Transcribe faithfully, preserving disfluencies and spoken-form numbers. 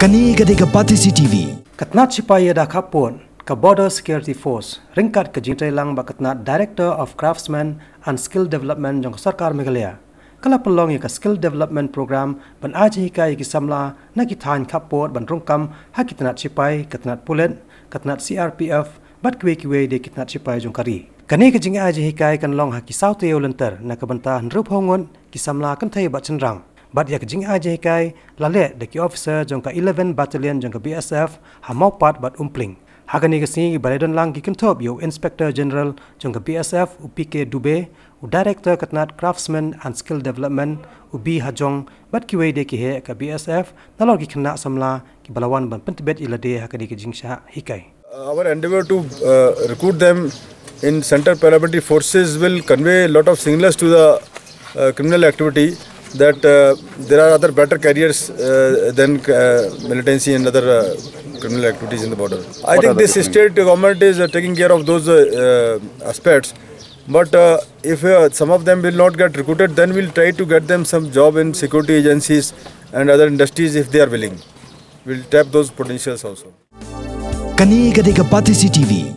Kane ka dei ka Batesi T V. Ka tnat shipai ïada khappud, ka Border Security Force, ryngkat ka jingtreilang bad ka tnat Director of Craftsmen and Skill Development jong ka Sorkar Meghalaya, ka la pynlong ïa ka Skill Development Program ban ai jinghikai ïa ki samla na ki thaiñ khappud ban rung kam ha ki tnat shipai, ka tnat pulit, ka tnat C R P F bad kiwei kiwei de ki tnat shipai jong ka ri. Kane ka jingai jinghikai kan long ha ki saw taïew lynter na ka bynta hynriewphew ngut ki samla kynthei bad shynrang. Bad ïa ka jingai jinghikai la leh da ki officer jong ka eleven Battalion jong ka B S F ha Mawpat bad Umpling. Ha kane ka sngi ba la don lang ki kynthup ïa u Inspector General jong ka B S F, u P K Dubey, u Director ka tnat Craftsmen and Skill Development, u B Hajong, bad kiwei de ki heh ka B S F, nalor ki khynnah samla kiba la wan ban pyntbit ïa lade ha kane ka jingshah hikai. Our endeavor to uh, recruit them in Central Paramilitary Forces will convey a lot of signals to the uh, criminal activity that uh, there are other better careers uh, than uh, militancy and other uh, criminal activities in the border. I think this state government is uh, taking care of those uh, uh, aspects. But uh, if uh, some of them will not get recruited, then we'll try to get them some job in security agencies and other industries if they are willing. We'll tap those potentials also. Kane ka dei ka Batesi T V.